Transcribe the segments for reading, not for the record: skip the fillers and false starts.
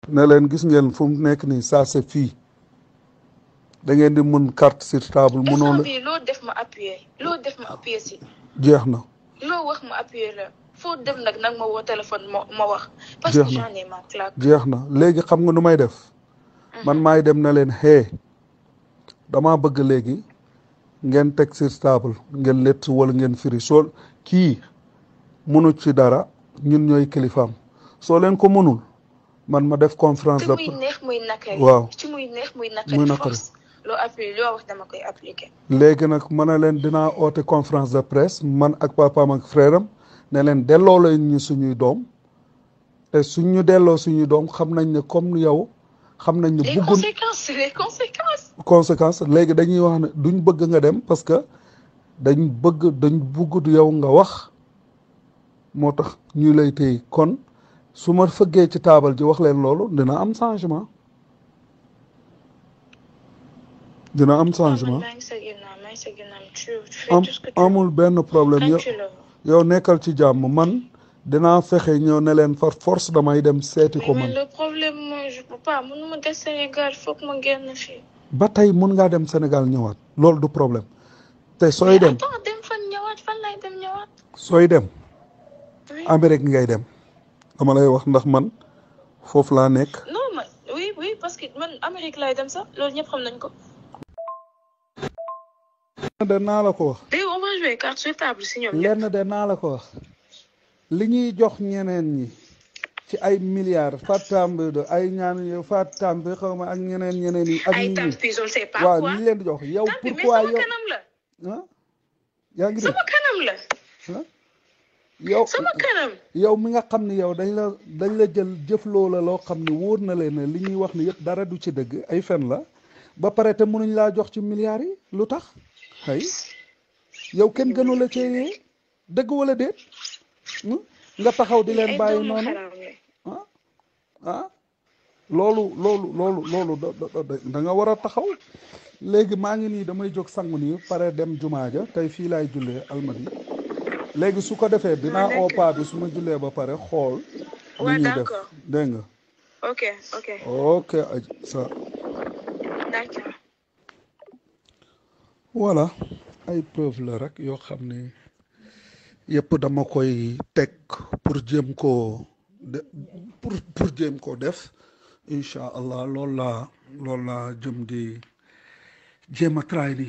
ne leen gis ngeen fu mu nekk nii ça c'est fii da ngeen di mun carte sur table munoo la loo def ma appuyer si jeex na loo wax ma appuyer la foo dem nag ma woo téléphone ma wax parce que j'en ai ma claque jeex na léegi xam nga nu may def man maay dem na leen dama bëgg léegi ngeen teg sur table ngeen lett wala ngeen firi soo kii mënu ci dara ñun ñooy kilifaam soo leen ko mënul man ma def conférence de muy neex muy nakari waaw ci muy neex muy nakari loo appliqué loo wax dama koy appliqué léegi nag mën na leen dinaa oote conférence de presse man ak papaam ak frère am ne leen delloo leen ñu suñuy doom te suñ ñu delloo suñuy doom xam nañ ne comme yow xam nañ ne bëggun les conséquences léegi dañuy wax ne duñ bëgg nga dem parce que dañ bëgg yow nga wax moo tax ñu lay téy kon su ma fëggee ci taabal ji wax leen loolu dina am changement amul benn problème yow nekkal ci jàmm man dinaa fexe ñëw ne leen par force damay dem seeti ko man. le problème mooy je peux pas mënuma des Sénégal foog ma génn fii. ba tey mun ngaa dem Sénégal ñëwaat loolu du problème te sooy dem dem fan ñëwaat fan lay dem ñëwaat. sooy dem Amérique ngay dem dama lay wax ndax man foofu laa nekk. non man oui parce que man Amérique lay dem sax loolu ñëpp xam nañ ko. de naa la ko wax. léegi on va jouer carte sur table si ñoom lenn de naa la ko wax. li ñuy jox ñeneen ñi ci ay milliards Fatambe de ay ñaan Fatambe xaw ma ak ñeneen yi ak ñi waaw ñu leen di jox yow pourquoi yow yaa ngi sama kanam la yow sama kanam yow mi nga xam ne yow dañ la jël jëf loola loo xam ne wóor na leen ne li ñuy wax ne yëpp dara du ci dëgg ay fen la ba pare te mënuñ laa jox ci milliards yi lu tax ay yow kenn gënu la cee dëgg wala déet nga taxaw di leen bàyyi noonu loolu da nga war a taxaw léegi maa ngi nii damay jóg sangu nii pare dem jumaa ja tey fii laay jullee almadi léegi su ko defee dinaa oo paa bi su ma jullee ba pare xool li ñuy def dégg nga ok ça d'accord voilà ay preuve la rek yoo xam ne yëpp dama koy teg pour jéem koo pour jéem koo def incha allah loolu laa jëm di jéem a try ni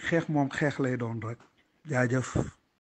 xeex moom xeex lay doon rek jaajëf